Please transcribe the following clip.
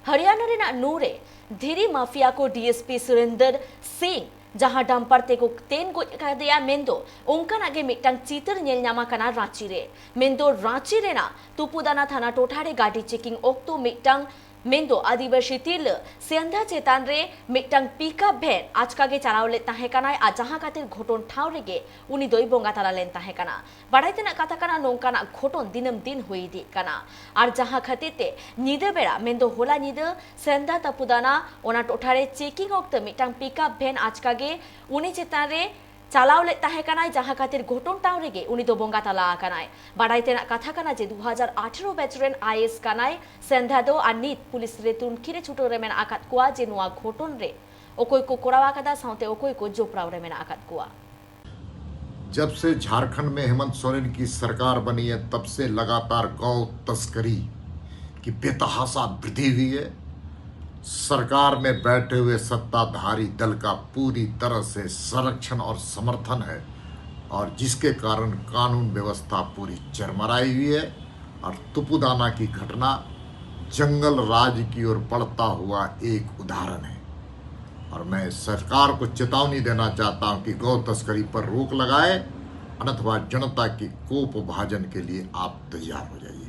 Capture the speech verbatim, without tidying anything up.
ᱦᱚᱨᱤᱭᱟᱱᱟ ᱨᱮᱱᱟᱜ ᱱᱩᱨ ᱨᱮ ᱫᱷᱤᱨᱤ ᱢᱟᱯᱷᱤᱭᱟ ᱠᱚ ᱰᱤ ᱮᱥ ᱯᱤ ᱥᱩᱨᱮᱱᱫᱚᱨ ᱥᱤᱝ ᱡᱟᱦᱟᱸ ᱰᱟᱢᱯᱟᱨ ᱛᱮᱠᱚ ᱛᱮᱱ ᱜᱚᱡ ᱟᱠᱟᱫᱮᱭᱟ, ᱢᱮᱱᱫᱚ ᱚᱱᱠᱟᱱᱟᱜ ᱜᱮ ᱢᱤᱫᱴᱟᱝ ᱪᱤᱛᱟᱹᱨ ᱧᱮᱞ ᱧᱟᱢ ᱟᱠᱟᱱᱟ ᱨᱟᱸᱪᱤ ᱨᱮ᱾ ᱢᱮᱱᱫᱚ ᱨᱟᱸᱪᱤ ᱨᱮᱱᱟᱜ ᱛᱩᱯᱩᱫᱟᱱᱟ ᱛᱷᱟᱱᱟ ᱴᱚᱴᱷᱟ ᱨᱮ ᱜᱟᱹᱰᱤ ᱪᱮᱠᱤᱝ ᱚᱠᱛᱚ ᱢᱤᱫᱴᱟᱝ, ᱢᱮᱱᱫᱚ ᱟᱹᱫᱤᱵᱟᱹᱥᱤ ᱛᱤᱨᱞᱟᱹ ᱥᱮᱱᱫᱷᱟ ᱪᱮᱛᱟᱱ ᱨᱮ ᱢᱤᱫᱴᱟᱝ ᱯᱤᱠᱟᱯ ᱵᱷᱮᱱ ᱟᱪᱠᱟ ᱜᱮ ᱪᱟᱞᱟᱣ ᱞᱮᱫ ᱛᱟᱦᱮᱸ ᱠᱟᱱᱟᱭ, ᱟᱨ ᱡᱟᱦᱟᱸ ᱠᱷᱟᱹᱛᱤᱨ ᱜᱷᱚᱴᱚᱱ ᱴᱷᱟᱶ ᱨᱮᱜᱮ ᱩᱱᱤ ᱫᱚᱭ ᱵᱚᱸᱜᱟ ᱛᱟᱞᱟ ᱞᱮᱱ ᱛᱟᱦᱮᱸ ᱠᱟᱱᱟ᱾ ᱵᱟᱲᱟᱭ ᱛᱮᱱᱟᱜ ᱠᱟᱛᱷᱟ ᱠᱟᱱᱟ, ᱱᱚᱝᱠᱟᱱᱟᱜ ᱜᱷᱚᱴᱚᱱ ᱫᱤᱱᱟᱹᱢ ᱫᱤᱱ ᱦᱩᱭ ᱤᱫᱤᱜ ᱠᱟᱱᱟ, ᱟᱨ ᱡᱟᱦᱟᱸ ᱠᱷᱟᱹᱛᱤᱨ ᱛᱮ ᱧᱤᱫᱟᱹ ᱵᱮᱲᱟ, ᱢᱮᱱᱫᱚ ᱦᱚᱞᱟ ᱧᱤᱫᱟᱹ ᱥᱮᱱᱫᱟ ᱛᱟᱯᱩᱫᱟᱱᱟ ᱚᱱᱟ ᱴᱚᱴᱷᱟ ᱨᱮ ᱪᱮᱠᱤᱝ ᱚᱠᱛᱚ ᱢᱤᱫᱴᱟᱝ ᱯᱤᱠᱟᱯ ᱵᱷᱮᱱ ᱟᱪᱠᱟ ᱜᱮ ᱩᱱᱤ ᱪᱮᱛᱟᱱ ᱨᱮ ᱪᱟᱞᱟᱣ ᱞᱮᱫ ᱛᱟᱦᱮᱸ ᱠᱟᱱᱟᱭ, ᱡᱟᱦᱟᱸ ᱠᱷᱟᱹᱛᱤᱨ ᱜᱷᱚᱴᱚᱱ ᱴᱷᱟᱶ ᱨᱮᱜᱮ ᱩᱱᱤ ᱫᱚ ᱵᱚᱸᱜᱟ ᱛᱟᱞᱟ ᱟᱠᱟᱱᱟᱭ᱾ ᱵᱟᱲᱟᱭ ᱛᱮᱱᱟᱜ ᱠᱟᱛᱷᱟ ᱠᱟᱱᱟ ᱡᱮ ᱫᱩ ᱦᱟᱡᱟᱨ ᱟᱴᱷᱟᱨᱚ ᱵᱮᱪ ᱨᱮᱱ ᱟᱭ ᱮᱥ ᱠᱟᱱᱟᱭ ᱥᱮᱱᱫᱷᱟ ᱫᱚ, ᱟᱨ ᱱᱤᱛ ᱯᱩᱞᱤᱥ ᱨᱮ ᱛᱩᱱᱠᱷᱤ ᱨᱮ ᱪᱷᱩᱴᱟᱹᱣ ᱨᱮ ᱢᱮᱱᱟᱜ ᱟᱠᱟᱫ ᱠᱚᱣᱟ ᱡᱮ ᱱᱚᱣᱟ ᱜᱷᱚᱴᱚᱱ ᱨᱮ ᱚᱠᱚᱭ ᱠᱚ ᱠᱚᱨᱟᱣ ᱟᱠᱟᱫᱟ, ᱥᱟᱶᱛᱮ ᱚᱠᱚᱭ ᱠᱚ ᱡᱚᱯᱲᱟᱣ ᱨᱮ ᱢᱮᱱᱟᱜ ᱟᱠᱟᱫ ᱠᱚᱣᱟ᱾ जब से झारखंड में हेमंत सोरेन की सरकार बनी है, तब से लगातार गौ तस्करी की बेतहाशा वृद्धि हुई है। सरकार में बैठे हुए सत्ताधारी दल का पूरी तरह से संरक्षण और समर्थन है, और जिसके कारण कानून व्यवस्था पूरी चरमराई हुई है। और तुपुदाना की घटना जंगल राज की ओर बढ़ता हुआ एक उदाहरण है। और मैं सरकार को चेतावनी देना चाहता हूं कि गौ तस्करी पर रोक लगाए, अन्यथा जनता के कोप भाजन के लिए आप तैयार हो जाइए।